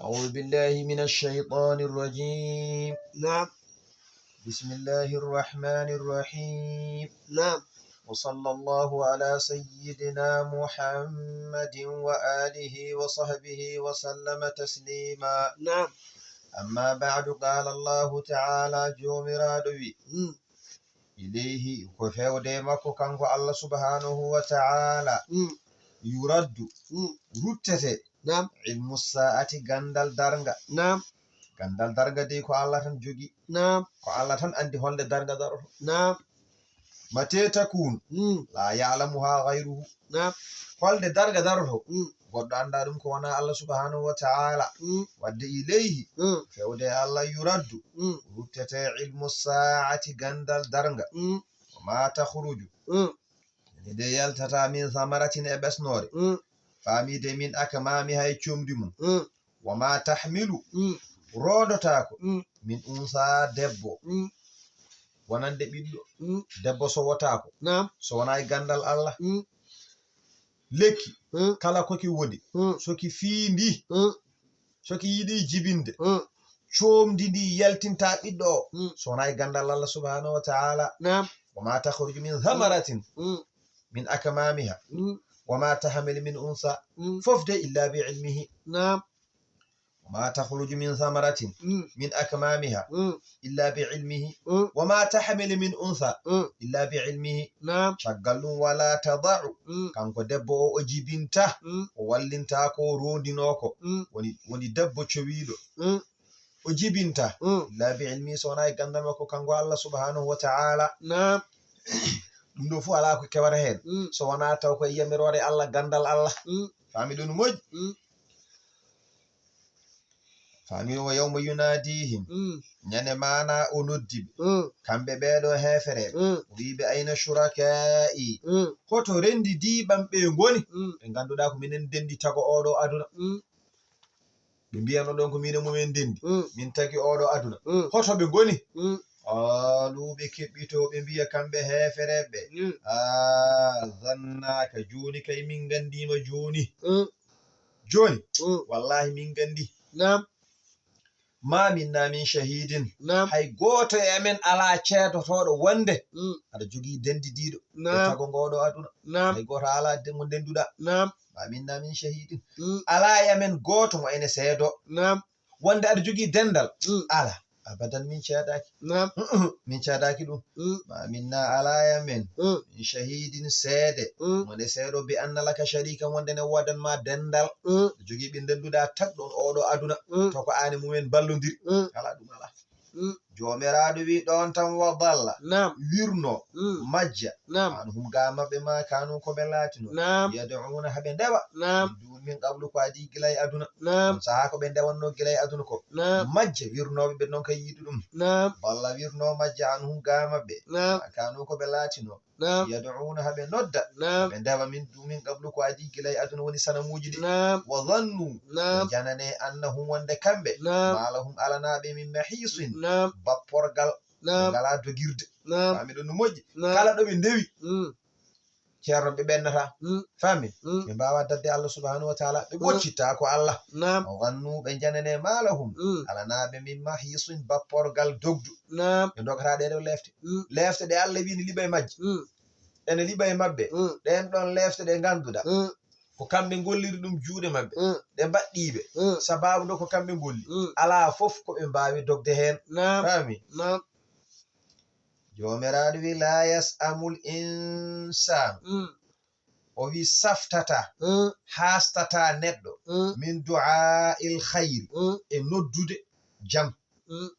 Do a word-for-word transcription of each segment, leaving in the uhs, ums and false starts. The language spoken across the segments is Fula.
أعوذ بالله من الشيطان الرجيم. نعم. بسم الله الرحمن الرحيم. نعم. وصلى الله على سيدنا محمد وآله وصحبه وسلم تسليما. نعم. أما بعد، قال الله تعالى، joomiraaɗo wi, Mm. ilayhi, ko fewde makko kanko Allah subhanahu wa ta'ala, Mm. yuraddu, Mm. ruttete, نعم. ilmu sa'ati, gandal darnga. نعم. Gandal darnga dey ko Allah tan jogi. نعم. Ko Allah tan andi holde darnga daroto. نعم. Mate takun, Mm. la ya'lamuha ghayruhu. نعم. Holde darnga daroto, Mm. goɗɗo anda ɗum ko wona Allah subhanahu wa ta'ala. Mm. Wadde ilayhi, Mm. fewde Allah, yuraddu, Mm. ruttete ilmu sa'ati, gandal darnga. Mm. Wa ma takhruju, Mm. nde yaltata, min samaratin, e ɓesnore. Mm. Famide, min akmamiha, e comdi mum. Mm. Wa ma tahmilu, Mm. rodotako, Mm. min unsa, debbo, Mm. wonande ɓiɗɗo, Mm. debbo sowotako, نعم. so wona e gandal Allah. Mm. Lekki, Mm. kala ko ki woni, Mm. so ki fiindi, Mm. so ki yiɗi jibinde, Mm. comdi ndi yaltinta ɓiɗɗo o, Mm. so wona e gandal Allah subhanahu wa ta'ala. نعم. Wa ma takhruju min samaratin, Mm. min akmamiha, Mm. wa ma tahmilu min unsa, Mm. fof de illa bi ilmihi. نعم. Wa ma takhruju min samaratin, Mm. min akmamiha, Mm. illa bi ilmihi. Mm. Wa ma tahmilu min unsa, Mm. illa bi ilmihi. نعم. Caggal ɗum, wala tada'u, Mm. kanko debbo o, o jibinta, Mm. o wallinta ko, o rondino ko. Mm. Woni, woni debbo cowiɗo. Mm. O jibinta, Mm. illa bi ilmi, so wona e gandal makko kanko Allah subhanahu wa ta'ala. نعم. Ɗum ɗo fof ala ko kewata hen. Mm. So wona taw ko e yamiroore Allah, gandal Allah. Mm. Fami ɗum no moƴƴi. Mm. Fami o, yawma yunadihim. Mm. Ñande mana o noddi ɓe. Mm. Kamɓe ɓeɗo hefereɓe. Mm. O wi ɓe, ayna shuraka'i. Mm. Hoto rendi diɓam ɓe ngoni. Mm. Ɓe ganduɗa ko minen dendi tago oɗo aduna. Mm. Ɓe mbiyano ɗon ko minen mumen dendi. Mm. Min tagi oɗo aduna. Mm. Hoto ɓe ngoni. Mm. Qalu, ɓe keɓɓito, ɓe mbiya kamɓe hefereɓe. Mm. A zannaka, joni kay min gandima joni. Mm. Joni, Mm. wallahi min gandi. نعم. Ma minna min shahidin. نعم. Hay goto e amen ala ceedotoɗo wonde Mm. aɗa jogii dendidiɗo e نعم. tago ngoɗo aduna. نعم. Hay goto ala de mo ndenduɗa. نعم. Ma minna min shahidin. Mm. Ala e amen goto mo ene seedo. نعم. Wonde aɗa jogii dendal. Mm. Ala. Abadan min ceedaki. نعم. Min ceedaki ɗum. Mm. Ma minna ala e amen. Mm. Min shahidin seede. Mm. Mo ne seedo bi anna laka sharika wonde ne wodan ma dendal. Mm. Jogii ɓe ndenduɗa tagɗo on oɗo aduna. Mm. To ko ani mumen ballodiri. Mm. Ala ɗum ala. Mm. Jomiraɗo wi ɗon tan wa dalla. نعم. Wirno. Mm. Majja. نعم. Anhum ga maɓɓe ma kanu ko ɓe latino. نعم. Yad'una haɓe ndewa. نعم. Min du min qablu ko adi gilay aduna. نعم. On saha ko ɓe ndewanno gilay aduna ko. نعم. Majja wirnoɓe ɓe non kay yiɗu ɗum. نعم. Balla wirno majja anhum ga maɓɓe. نعم. Ma kanu ko ɓe latino. نعم. Yad'una haɓe nodda. نعم. Ɓe ndewa min du min qablu ko adi gilay aduna woni sanamuji ɗi. نعم. Wa zannu. نعم. Ɓe janane annahum wonde kamɓe. نعم. Ma lahum alanaɓe min mahisin. نعم. Bapporgal. Ɓe نعم. ngala dogirde. نعم. Fami ɗum no moƴƴi. نعم. Kala ɗo ɓe ndewi. Mm. Ceerno ɓe ɓennata. Mm. Fami. Mm. Ɓe mbawa dadde Allah subhanahu wa ta'ala. Ɓe Mm. ɓoccitta ko Allah. نعم. O zannu ɓe janane ma lahum. Mm. Alanaɓe min mahisin bapporgal dogdu. نعم. Ɓe dogata ɗe ɗo lefte. Mm. Lefte ɗe Allah wini liɓa e majje. Mm. Ene liɓa e maɓɓe. Mm. Ɗen ɗon lefte ɗe ganduɗa. Mm. Ko kamɓe golliri ɗum juuɗe maɓɓe. Mm. Ɗe mbaɗɗiɓe. Mm. Sababu ɗo ko kamɓe golli. Mm. Ala fof ko ɓe mbawi dogde hen. نعم. Fami. نعم. Jomiraɗo wi la yas'amul insan. Mm. O wi saftata. Mm. Hastata neɗɗo. Mm. Min du'a'il khayri. Mm. E noddude jam. Mm.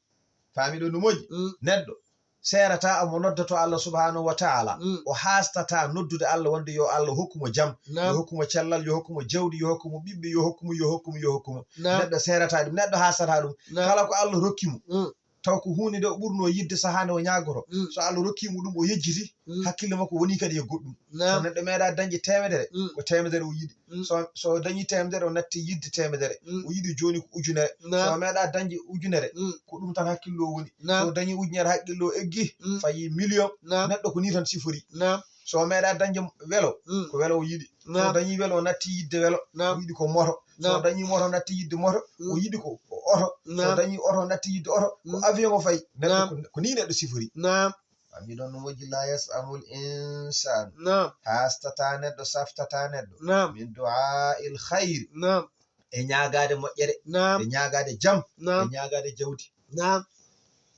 Fami ɗo no moƴƴi. Mm. Neɗɗo serata omo noddoto Allah subhanahu wa ta'ala. Mm. O hastata noddude Allah wonde yo Allah hokkumo jam. Yo نعم. hokkumo cellal, yo hokkumo jawdi, yo hokkumo ɓiɓɓe, yo hokkumo, yo hokkumo, yo hokkumo. نعم. Neɗɗo serata ɗum, neɗɗo hastata ɗum. نعم. Kala ko Allah rokkimo. Mm. Taw ko hunde nde o ɓurno yidde saha nde o ñagoto. Mm. So Allah rokkimo ɗum o yejjiti. Mm. Hakkille makko woni kadi e goɗɗum. So نعم. Neɗɗo meeɗa dañde temedere. Mm. Ko temedere o yiɗi. Mm. So, so dañi temedere o natti yidde temedere. Mm. O yiɗi joni ko ujunere. نعم. So meeɗa dañde ujunere. Mm. Ko ɗum tan hakkillo woni. نعم. So dañi ujunere hakkillo eggi. Mm. Fayi million. نعم. Neɗɗo ko ni tan sifori. نعم. So meeɗa dañde welo. Mm. Ko welo o yiɗi. So نعم. dañi welo o natti yidde welo. نعم. O yiɗi ko moto. So Naam. dañii moto, natti yidde moto, o Mm. yiɗi ko, ko oto. So Naam. dañii oto, natti yidde oto, ko Mm. avion o fayi. Neɗɗo Naam. ko, ko nii neɗɗo sifori. Naam. Ami ɗon no moƴƴi, la yasamul insan. Naam. Haastata neɗɗo, saftata neɗɗo. Naam. Min du'aa'il khayri. Naam. E ñaagaade moƴƴere. Naam. E ñaagaade jam. Naam. E ñaagaade jawdi. Naam.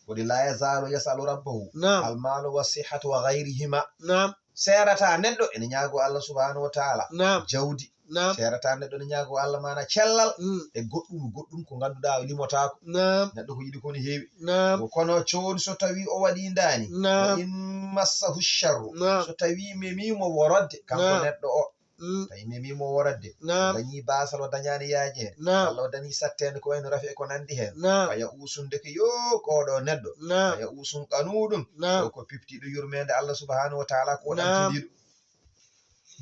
Woni la yazalu yasalu rabbahu. Naam. Almalu wa sihhatu wa ghayrihima. Naam. Seerata neɗɗo ene ñaago Allah subhanahu wa ta'ala. Naam. Jawdi. Naam. Seerata neɗɗo ene ñaago Allah maana cellal. Mm. E goɗɗum, goɗɗum ko ngannduɗaa o limotaako. Naam. Neɗɗo ko yiɗi ko ne heewi. Naam. Ko kono jooni so tawi o waɗi ndaani. Naam. Wa in massahu sharru. Naam. So tawi memimo worodde, kanko Naam. neɗɗo o. Mm. Tawi memimo worodde. Naam. O dañi baasal, o dañaani yaajeende. Naam. Walla o dañi satteende ko wayno rafi e ko nanndi heen. Naam. Fa ya uusun, ndeke yo koɗo neɗɗo. Naam. Fa ya uusun qanuudun. Naam. O ko piptiiɗo yurmeende Allah subhanahu wa ta'ala ko Naam. ɗamtiniiɗo.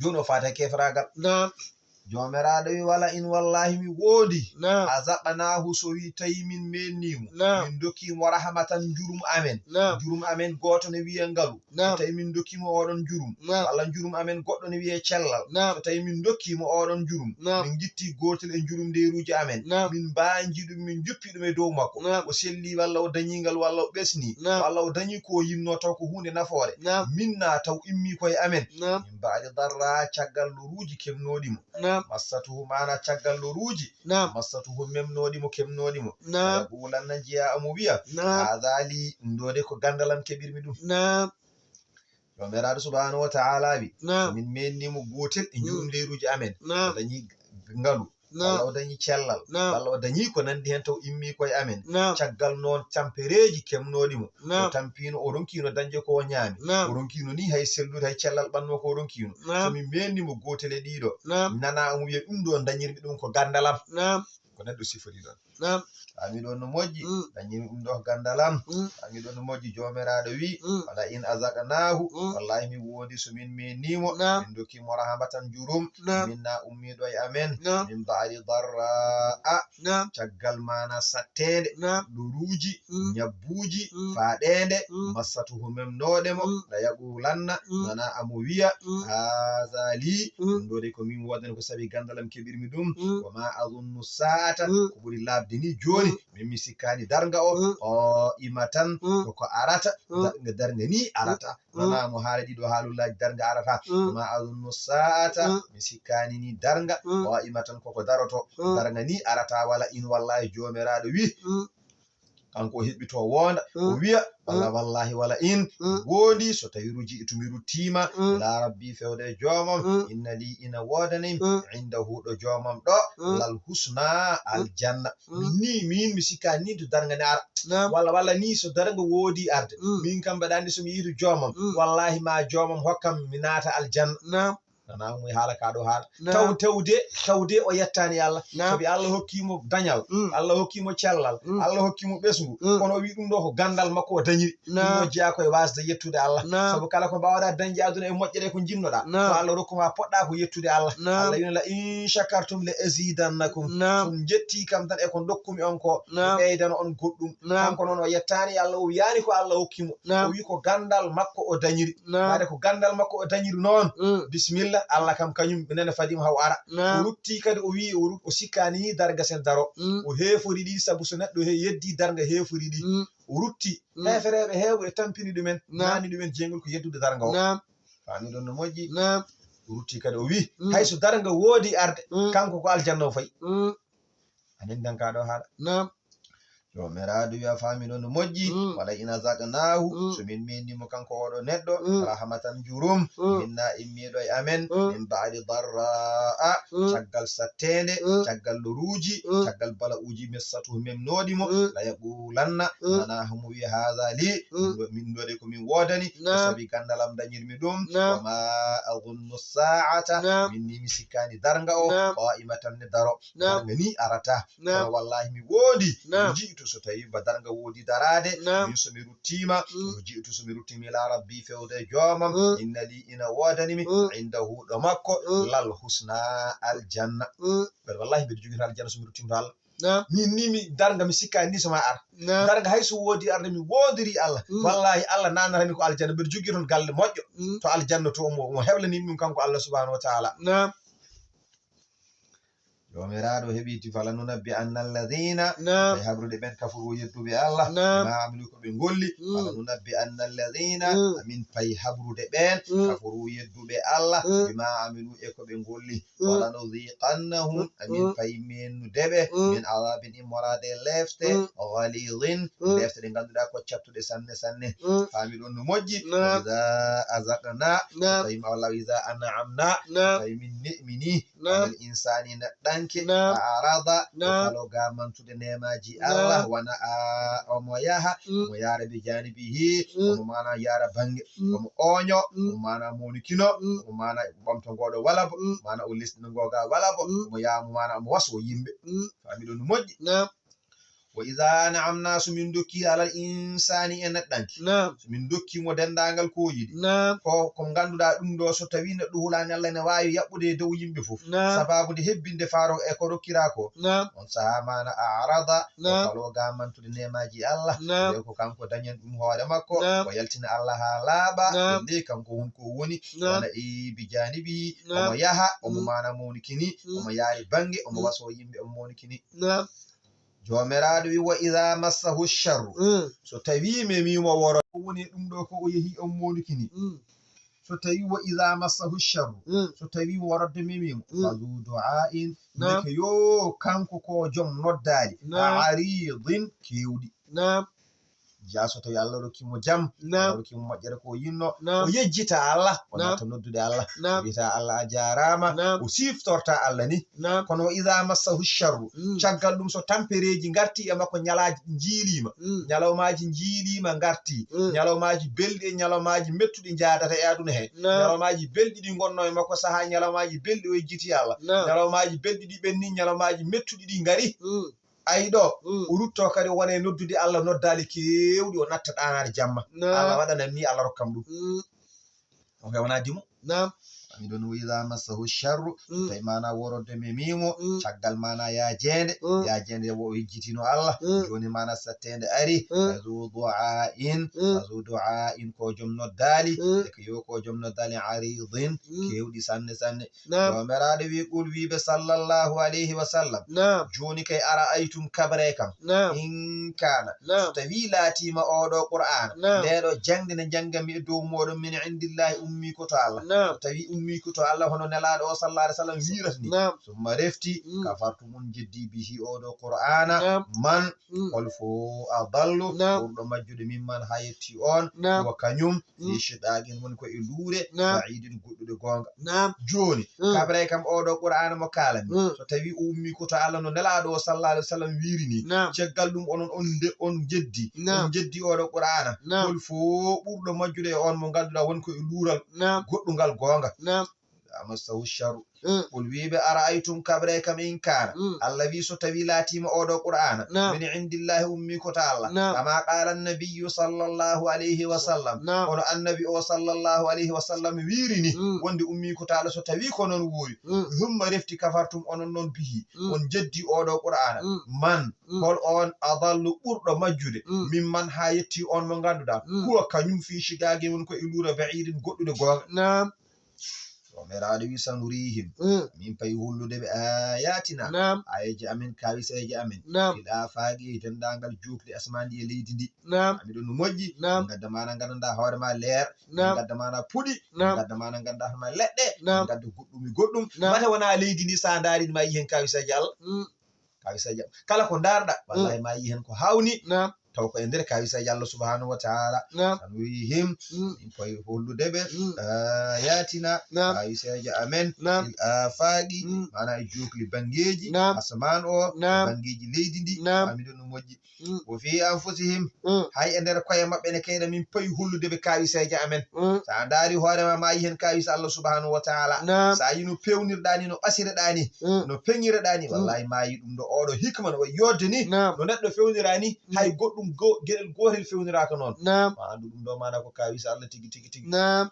Jooni o faati e keefraagal. Naam. Joomiraaɗo wi, wala in wallahi mi woodi. Naam. Azaqnaahu, so wi tawi min meennii mo. Naam. Min ndokki mo rahmatan njurum amen. Naam. Njurum amen gooto ne wiye ngalu. Naam. So tawi min ndokki mo oɗon njurum. Naam. Walla njurum amen goɗɗo ne wiye cellal. Naam. So tawi min ndokki mo oɗon njurum. Naam. Min ngitti gootel e njurum ndeeruuji amen. Naam. Min mbaanji ɗum, min njuppi ɗum e dow makko. Naam. O selli walla o dañi ngal walla o ɓesni. Naam. Walla o dañi ko o yinno taw ko huunde nafoore. Naam. Minna taw immi koye amen. Naam. Min ba'di darra, caggal loruuji kemnooɗi mo. Naam. Massatuhu, maana caggal loruuji. Naam. Massatuhu, memnooɗi mo, kemnooɗi mo. Naam. Yaqulanna, njiya omo wiya. Naam. Haadha li, ɗum ɗo de ko ganndal am keɓirmi ɗum. Naam. Joomiraaɗo subhanahu wa ta'ala wi. Naam. So min meenni mo gootel e Mm. njurum leeruuji amen. Naam. O dañi ngalu. Naam. Walla o dañi cellal. Naam. Walla o dañi ko nanndi heen taw immi koye amen. Naam. Caggal noon tampereeji kemnooɗi mo. Naam. O tampino, o ronkino dañde ko o ñaami. Naam. O ronkino ni hay sellude, hay cellal ɓanno ko o ronkino. Naam. So min meenni mo gootel e ɗiɗo. Naam. Nana omo wiya ɗum ɗo dañirmi ɗum ko ganndal am. Naam. Ko neɗɗo sifori ɗon. Naam. Ami ɗon no moƴƴi, Mm. dañirmi ɗum ɗo ganndal am. Mm. Ami ɗon no moƴƴi, Joomiraaɗo wi, Mm. wala in azaqnaahu, Mm. wallahi mi woodi so min meenni mo, Naam. min ndokki mo rahmatan njurum, Naam. minna ummiiɗo e amen, Naam. min ba'di darra'a, Naam. caggal maana satteende, Naam. loruuji, Mm. ñabbuuji, Mm. faaɗeende, Mm. massatuhu memnooɗe mo, Mm. la yaqulanna, Mm. nana amo wiya, Mm. haadha li, Mm. ɗum ɗo de ko min woodani ko sabi ganndal am keɓirmi ɗum, Mm. wa ma azunnu sa'ata, Mm. ko ɓuri laaɓde ni jooni, Mm. min mi sikkaani darnga o, Mm. qa'imatan, Mm. ko ko arata, Mm. darnga, darnga ni arata. Mm. Nana mo haala ɗiɗo haalullaaji darnga arata. Mm. Wa ma azunnu sa'ata, Mm. mi sikkaani ni darnga, Mm. qa'imatan, ko ko daroto, Mm. darnga ni arata, wala in wallahi Joomiraaɗo wi. Mm. Kanko o heɓɓito wonda, o Mm. wiya, walla Mm. wallahi wala in Mm. woodi so tawi ruji'tu mi ruttiima Mm. ila rabbi fewde e joomam, Mm. inna li ina woodani Mm. indahu ɗo joomam ɗo Mm. lal husna Mm. aljanna. Mm. Min ni, min mi sikkaani ni to darnga ne ara. Naam. Walla, walla ni so darnga woodi arde. Mm. Min kam mbaɗa anndi so mi yiitu joomam. Mm. Wallahi ma joomam hokkam mi naata aljanna. Naam. Nana mo e haala ka ɗo haala. Naam. Taw, tawde, tawde o yettaani Allah. Naam. Sabi Allah hokki mo dañal. Mm. Allah hokki mo cellal. Mm. Allah hokki mo ɓesngu. Mm. Kono o wi ɗum ɗo ko ganndal makko o dañiri. Naam. Ɗum ɗo jeyaa ko e waasde yettude Allah. Naam. Sabu kala ko mbaawɗa dañde aduna e moƴƴere ko jinnoɗa. Naam. So Allah rokku ma poɗɗa ko yettude Allah. Naam. Allah wino la in shakartum la azidannakum. Naam. So on jetti kam tan e ko dokkumi on ko, Naam. mi ɓeydana on goɗɗum. Naam. Kanko noon o yettaani Allah, o wiyaani ko Allah hokki mo. Naam. O wi ko ganndal makko o dañiri. Naam. Maade ko ganndal makko o dañiri noon. Mm. Bisimilla, Allah kam kañum nene fadima haw ara. Naam. O rutti kadi o wi o rut-, o sikkaani ni darga sen daro. Mm. O heefori ɗi sabu so neɗɗo he yeddi darga heefori ɗi. Mm. O rutti Mm. heefereeɓe heewɓe e tampini ɗumen, Naam. naani ɗumen jeygol ko yeddude darga o. Naam. Faami ɗon no moƴƴi. Naam. O rutti kadi o wi, Mm. hay so darga woodi arde, Mm. kanko ko aljanna o fayi. Mm. Anen dan ka ɗo haala. Naam. Joomiraaɗo wiya, faami ɗon no moƴƴi, Mm. wala ina zaqnaahu, Mm. so min meenni mo kanko oɗo neɗɗo, Mm. rahmatan jurum, Mm. minna immiiɗo e amen, Mm. min ba'di darra'a, Mm. caggal satteende, Mm. caggal loruuji, Mm. caggal bala'uuji messatu memnooɗi mo, Mm. la yaqulanna, Mm. nana homo wiya, haadha li, Mm. min ɗo de ko min woodani, ko Naam. sabi ganndal am dañirmi ɗum, Naam. wa ma azunnu sa'ata, Naam. min ni mi sikkaani darnga o, Naam. qa'imatan ne daro, Naam. darnga ni arata. Naam. Kono wallahi mi woodi, Naam. mi ji'tu so tawi ba darnga woodi daraade, Naam. min so mi ruttiima, Mm. mi ji'tu so mi ruttiima ila rabbi fewde e joomam, Mm. inna li ina woodani mi, Mm. indahu ɗo makko, Mm. lal husna aljanna. Mm. Mbeɗa wallahi mbeɗa jogii tan aljanna so mi ruttiima to Allah. Naam. Min ni mi darnga mi sikkaani ni so ma ar. Naam. Darnga hay so woodi arde mi woodiri Allah. Mm. Wallahi Allah nanata mi ko aljanna mbeɗa jogii toon galle moƴƴo. Mm. To aljanna to omo, omo heblani min kanko Allah subhanahu wa ta'ala. Naam. Joomiraaɗo heɓiti, "Fala nunabbi anna alladhina", Naam. Pay habrude ɓen kafaru yedduɓe Allah, Naam. "Bima amilu", ko ɓe golli, Mm. "Fala nunabbi anna alladhina", Mm. Amin pay habrude ɓen Mm. kafaru yedduɓe Allah, Mm. "Bima amilu", e ko ɓe golli, Mm. "Wala nudhiqannahum", Mm. Amin Mm. pay mennude ɓe, Mm. "Min adhabin", immoraade lefte, Mm. "ghalidhin", Mm. Lefte ɗe ngannduɗaa ko cattuɗe sanne sanne. Mm. Faami ɗon no moƴƴi. Naam. "Wa idha azaqna", Naam. Tawi ma walla, "Wa idha an'amna", Naam. Tawi min ne'mini, Naam. "Alal insani", neɗɗanke, Naam. "A'rada", Naam. O falo gamantude neemaji Naam. Allah, wana a omo yaha, Mm. Omo yaara bi janibihi, Mm. Omo mana yaara bange, Mm. Omo oño, Mm. Omo mana monikino, Mm. Omo mana ɓamto ngoɗo wala bo, Mm. Mana o lesɗino ngoga wala bo, Mm. Omo yaha, Omo mana omo waso yimɓe. Mm. Faami ɗon no moƴƴi. Naam. "Wa idha an'amna", so min dokki, "alal insani", e neɗɗanke. Naam. So min dokki mo dendagal ko o yiɗi. Naam. Ko, ko ngannduɗaa ɗum ɗo, so tawi neɗɗo hulani Allah, ene waawi yaɓɓude e dow yimɓe fof. Naam. Sababu nde hebbinde faaro e ko rokkira ko. Naam. On saha mana a'rada, Naam. O falo gamantude neemaji Allah. Naam. Nde ko kanko dañan ɗum hoore makko, Naam. O yaltina Allah haa laaɓa. Naam. E nde kanko won ko woni, Naam. Wana e bi janibi, Naam. Omo yaha, Omo Mm. mana mawnikini, Mm. Omo yaari bange, Omo Mm. waso yimɓe, Omo mawnikini. Naam. Joomiraaɗo wi, "Wa idha massahu sharru." Mm. So tawi memi mo woro, ko woni ɗum ɗo ko o yehi on monukini. Mm. So tawi "wa idha massahu sharru." Mm. So tawi mo worodde memi mo. Mm. Fa zu du'ain. Naam. Ndeke yo kanko ko joom noddaali. Naam. Aridin kewɗi. Naam. Ja so tawi Allah rokki mo jam, Naam. Allah rokki mo moƴƴere ko yinno, Naam. O yejjita Allah, o Naam. Natta noddude Allah. Naam. O wiyata Allah a jaaraama, Naam. O siftorta Allah ni. Naam. Kono "wa idha massahu sharru", Mm. Caggal ɗum so tampereeji ngarti e makko, ñalaaji ɗi njiiliima, Mm. Ñalawmaaji njiiliima ngarti, Mm. Ñalawmaaji belɗi e ñalawmaaji mettuɗi njaadata e aduna he. Naam. Ñalawmaaji belɗi ɗi ngonno e makko saha ñalawmaaji belɗi o yejjiti Allah. Naam. Ñalawmaaji belɗi ɗi ɓenni, ñalawmaaji mettuɗi ɗi ngari. Mm. Ay ɗo, Mm. O rutto kadi o wona e noddude Allah noddaali keewɗi, o natta ɗaanaade jamma. Naam. Allah waɗana mi, Allah rokkam ɗum. Mm. O heɓanaa dimo. Naam. Ami ɗon "wa idha massahu sharru", Mm. Tawi mana worodde memi mo, Mm. Caggal mana yaajeende, Mm. Yaajeende wo o yejjitino Allah, Mm. Jooni mana satteende ari, Mm. Fa zu du'ain, Mm. Fa zu du'ain ko joom noddaali, Mm. E ko yo ko joom noddaali aridin, Mm. Keewɗi sanne sanne. Naam. Joomiraaɗo wi, "Qul", wiiɓe sallallahu alayhi wa sallam. Naam. Jooni kay, "ara'aytum", kabre kam. Naam. "In kana", Naam. So tawi laatiima oɗo Qur'aana, Naam. Ndeɗo jaŋde nde njannganmi e dow mooɗon, "min indillahi", ummii ko to Allah. Naam. So tawi ummii ko to Allah, hono Nelaaɗo o sallallahu alayhi wa sallam wiirata ni. Naam. "Summa", refti, Mm. "kafartum", on jeddi, "bihi", oɗo Qur'aana, Naam. "man", Mm. "hol fo adallu", Naam. "ɓurɗo majjude", "mimman", haa yetti on, Naam. "huwa", kañum, Mm. "fi shiqaqin", woni ko e luure, Naam. "ba'idin", goɗɗude goonga. Naam. Jooni, Mm. kabre kam oɗo Qur'aana mo kaalanmi. Mm. So tawi o ummii ko to Allah no Nelaaɗo o sallallahu alayhi wa sallam wiiri ni, Naam. Caggal ɗum onon on nde-, on jeddi, Naam. On jeddi oɗo Qur'aana. Naam. Hol fo ɓurɗo majjude e on mo ngannduɗaa woni ko e luural, Naam. Goɗɗungal goonga. Naam. Amassahu sharru. Mm. Qul, wiiɓe, "ara'aytum", kabre kam, "in kana", Mm. Allah wi, "so tawi laatiima oɗo Qur'aana", Naam. "min indillahi", ummii ko to Allah. Naam. "Kama qala annabiyyu sallallahu alayhi wa sallam", Naam. Kono annabi o sallallahu alayhi wa sallam wiiri ni, Mm. wonde ummii ko to Allah, so tawi ko noon woori. Mm. "Thumma", refti, "kafartum", onon noon, "bihi", Mm. on jeddi oɗo Qur'aana. Mm. "Man", Mm. hol on, "adallu", ɓurɗo majjude, Mm. "mimman", haa yetti on mo ngannduɗaa, Mm. "huwa", kañum, "fi shiqaqin", woni ko e luure, "ba'idin", goɗɗude goonga. Naam. Joomiraaɗo wi, "sanurihim", Mm. min payi hollude ɓe, "ayatina", Naam. Ayeeje amen, kawiseeje amen, Naam. "fil afaqi", e denndaangal juutɗe asmaan ɗi e leydi ndi. Naam. Ami ɗum no moƴƴi, Naam. Ngadda maana nganndanɗaa hoore ma leer, Naam. Ngadda maana puɗi, Naam. Ngadda maana nganndanɗaa hoore ma leɗɗe, Naam. Ngadda goɗɗum e goɗɗum. Naam. Mate wonaa leydi ndi, so a ndaari ma yihen kawiseeje Allah. Mm. Kawiseeje, kala ko ndaarɗaa, Mm. wallahi ma yihen ko hawni. Naam. Taw ko e nder kawiseeje Allah subhanahu wa ta'ala. Naam. Sanurihim, Mm. min payi hollude ɓe, Mm. ayatina, Naam. Kawiseeje amen, Naam. fil afaqi, Mm. maana e juutli banngeeji, Naam. Asmaan o, Naam. Banngeeji leydi ndi, Naam. Ami ɗum no moƴƴi. Mm. Wa fi anfusihim, Mm. hay e nder koye maɓɓe ne kayɗa min payi hollude ɓe kawiseeje amen. Mm. So a ndaari hoore ma, ma yihen kawise Allah subhanahu wa ta'ala. Naam. So a yi no pewnirɗaa ni, no ɓasirɗaa ni, Mm. no peñirɗaa ni, Mm. wallahi ma yi ɗum ɗo oɗo hikma no wayi yodde ni, Naam. no neɗɗo fewnira ni, Mm. hay goɗɗum go-, geɗel gootel fewniraaka noon. Naam. Ma anndu ɗum ɗo maana ko kawise Allah tigi, tigi, tigi. Naam.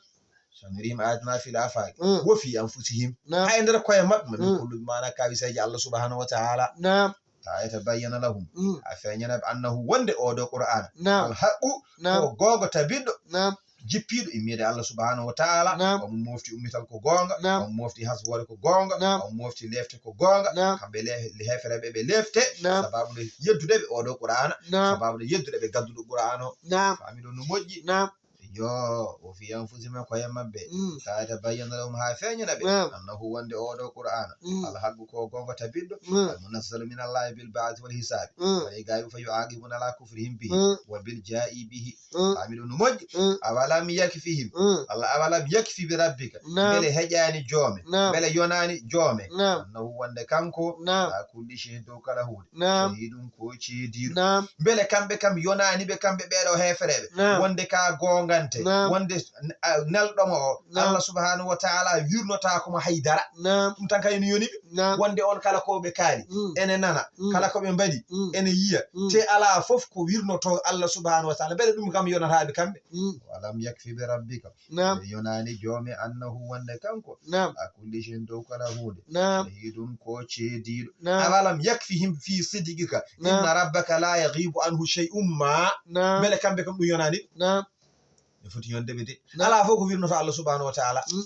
Sanurihim ayatina fil afaqi Mm. wa fi anfusihim. Naam. Hay nder koye maɓɓe, ma min Mm. holluɓe maana kawiseeje Allah subhanahu wa ta'ala. Naam. Hatta yatabayyana lahum. Mm. A feeñana ɓe annahu wonde oɗo Qur'aana. Naam. Al haqqu Naam. ko goonga tabiɗɗo. Naam. jippiiɗo immiide Allah subhanahu wa taala. Naam. Omo mofti ummital ko goonga. Naam. Omo mofti hasboore ko goonga. Naam. Omo mofti lefte ko goonga. Naam. Kamɓe le-, heefereɓe ɓe lefte. Naam. Sababu nde yeddude ɓe oɗo Qur'aana. Naam. Sababu nde yeddude ɓe gadduɗo Qur'aana o. Naam. Faami ɗon no moƴƴi. Naam. Yo, wa fi anfusihim, ko e maɓɓe. Mm. Hatta tabayyana lahum, haa feeñana ɓe. Naam. Annahu, wonde oɗo Qur'aana. Mm. Al haqqu, ko goonga tabitɗo. Mm. Al munazzalu min Allahi bil ba'thi wal hisaabi. Mm. Wa yu'aqibuna ala kufrihim bihi. Mm. Wa bil ja'i bihi. Mm. Faami ɗon no moƴƴi. Mm. Awalam yakfihim. Mm. Allah, awalam yakfi bi rabbika. Naam. Mbele heƴaani joome. Naam. Mbele yonaani joome. Naam. Annahu, wonde kanko. Naam. Ala kulli shay'in, dow kala huunde. Naam. Shahidun, ko ceediiɗo. Naam. Mbele kamɓe kam yonaani ɓe, kamɓe ɓeeɗo heefereɓe. Naam. Wonde ka goongante. Naam. Wonde, a, nelɗo mo o. Naam. Allah subhanahu wa taala wirnotaako mo haydara. Naam. Ɗum tan kañum yoni ɓe. Naam. Wonde on kala ko ɓe kaali, mm, ene nana, mm, kala ko ɓe mbaɗi, mm, ene yiya. Mm. Te alaa fof ko wirnotoo Allah subhanahu wa taala. Mbele ɗum kam yonataaɓe kamɓe? Mm. Walam yakfi bi rabbika. Naam. Ɓe yonaani joome annahu, wonde kanko. Naam. Ala kulli shay'in, dow kala huunde. Naam. Shahidun, ko ceediiɗo. Naam. Awalam yakfihim fi sidqika. Naam. Inna rabbaka la yaghibu anhu shay'un ma. Naam. Mbele kamɓe kam ɗum yonaani ɓe? Naam. Ɓe foti yonde ɓe de. Naam. Alaa fof ko wirnotoo Allah subhanahu wa taala. Mm.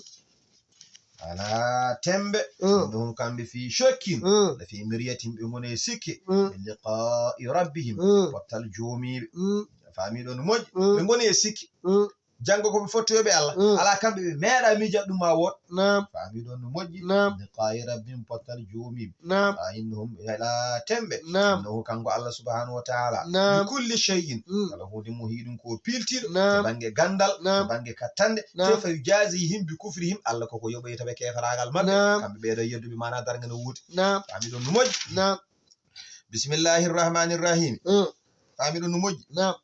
Alaa tembe. Mm. Innahum, kamɓe, fi shakkin, mm, la fi miryatin, ɓe ngoni e sikke. Mm. Min liqa'i rabbihim, mm, pottal joomiiɓe. Mm. Faami ɗon no moƴƴi? Mm. Ɓe ngoni e sikke. Mm. Janngo ko ɓe fottoyooɓe Allah. Mm. Alaa kamɓe ɓe meeɗa miija ɗum ma wood. Naam. Faami ɗon no moƴƴi? Naam. Liqa'i rabbihim, pottal joomiiɓe. Naam. A innahum, alaa tembe. Naam. Innahu, kanko Allah subhanahu wa taala. Naam. Bi kulli shay'in. Mm. Kala huunde mo hiɗum ko piltiiɗo. Naam. To bannge ganndal, naam, to bannge kattande. Naam. Te fa yujazihim bi kufrihim, Allah koko yoɓoyta ɓe keefaraagal maɓɓe. Naam. Kamɓe ɓeeɗo yedduɓe maana darnga no wuuti. Naam. Faami ɗon no moƴƴi? Naam. Bismillahir rahmanir rahim. Mm. Faami ɗon no moƴƴi? Naam.